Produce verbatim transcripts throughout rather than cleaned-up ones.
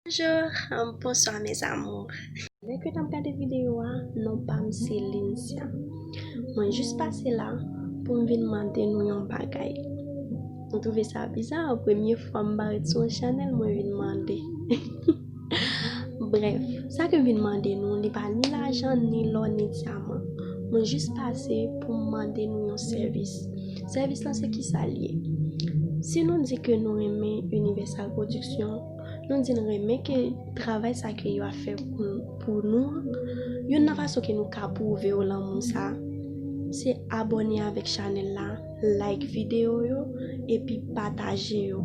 Bonjour, bonswa mes amours. Lè ke n ap gade videyo a, non pa m se Lincia. Mwen jis pase la pou m vin mande nou yon bagay. Nou twouve sa biza, premye fwa m parèt sou yon chanèl, mwen vin mande. Brèf, sa ke m vin mande nou, li pa ni lajan, ni lò, ni dyaman. Mwen jis pase pou m mande nou yon sèvis. Sèvis lan se kisa l ye? Si nou di ke nou renmen Universal Production, nou di n renmen ke travay sa ke yo ap fè pou, pou nou an, youn nan fason ke nou ka pwouve yo lanmou sa, se abòne avèk chanèl la, like videyo yo, epi pataje yo.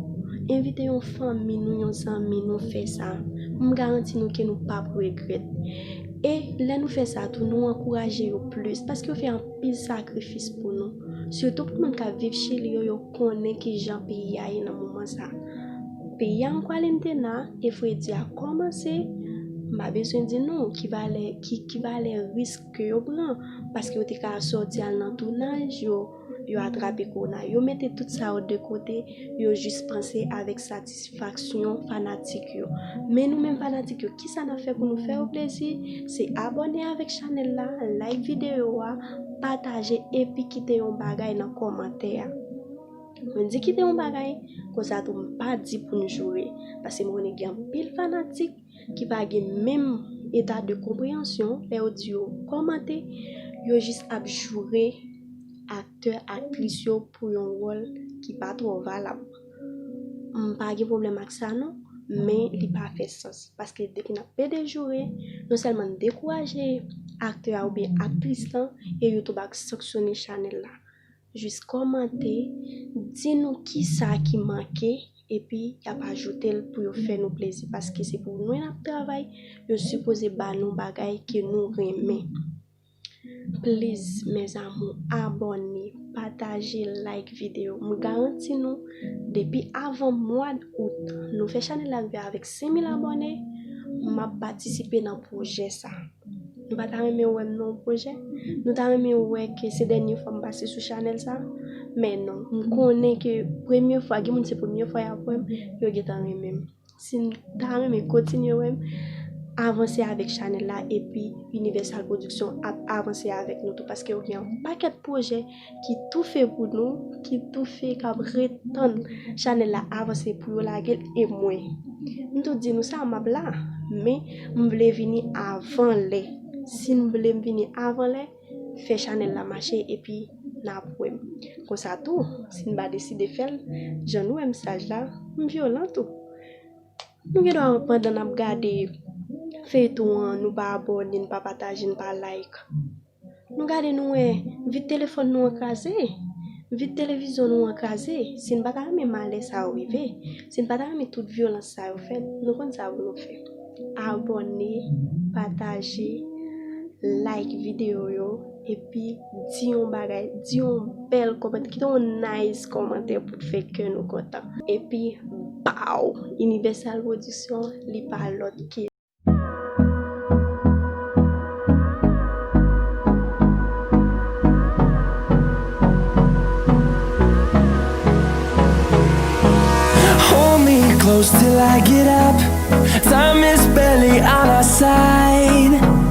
Envite yon fanmi nou, yon zanmi nou fè sa. M garanti nou ke nou p ap regrèt. E lè nou fè sa tou, nou ankouraje yo plis, paske yo fè anpil sakrifis pou nou. Sitou pou moun k ap viv Chili yo, yo konnen kijan peyi a ye nan moman sa. Peyi a an kwalentena, e fredi a kòmanse, m pa bezwen di nou ki valè, ki, ki valè risk ke yo pran, paske yo te ka sòti al nan tounaj, yo, yo atrape kowona. Yo mete tout sa yo de kote, yo jis panse avèk satisfaksyon fanatik yo. Men nou menm fanatik yo, kisa n ap fè pou nou fè yo plezi? Se abòne avèk chanèl la, like videyo a, pataje epi kite yon bagay nan kòmantè a. Mwen di kite yon bagay, konsa tou m pa di pou n joure, paske m konnen gen anpil fanatik ki pa gen menm eta de konpreyansyon, lè yo di yo kòmante, yo jis ap joure aktè, aktris yo pou yon wòl ki pa twò valab. M pa gen pwoblèm ak sa non, men li pa fè sans, paske depi n ap pede joure, non sèlman n dekouraje aktè a oubyen aktris lan, e YouTube ap sanksyone chanèl la. Jis kòmante, di nou kisa ki manke, epi y ap ajoute l pou yo fè nou plezi, paske se pou nou n ap travay, yo sipoze ba nou bagay ke nou renmen. Please, mes amours, abòne, pataje, like videyo. M garanti nou, depi avan mwa d out, nou fè chanèl la rive avèk senk mil abòne, m ap patisipe nan pwojè sa. Nou pa ta renmen wè m nan yon pwojè? Nou ta renmen wè ke se dènye fwa m pase sou chanèl sa? Men non, m konnen ke premye fwa, gen moun se premye fwa y ap wè m, yo gentan renmen m. Si n ta renmen kontinye wè m, avanse avèk chanèl la, epi Universal Production ap avanse avèk nou tou, paske yo gen yon pakèt pwojè ki tou fè pou nou, ki tou fè k ap ret tann chanèl la avanse pou yo lage l, e mwen. M tou di nou sa, m ap la, men m vle vini avan lè. Si n vle m vini avan lè, fè chanèl la mache epi n ap wè m. Konsa tou, si n pa deside fè l, jan nou wè mesaj la, m vyolan tou. Nou gen dwa pandan n ap gade feyton an, nou pa abòne, n pa pataje, n pa like. Nou gade, nou wè vit telefòn nou an kraze, vit televizyon nou an kraze. Si n pa ta renmen malè sa yo rive, si n pa ta renmen tout vyolans sa yo fèt, nou konn sa pou nou fè. Abòne, pataje, like videyo yo, epi di yon bagay, di yon bèl kòmantè, kite yon nice kòmantè pou fè kè nou kontan. Epi, baw! Universal Production, li pa lòt ke Hold me close till I get up. Time is barely on our side.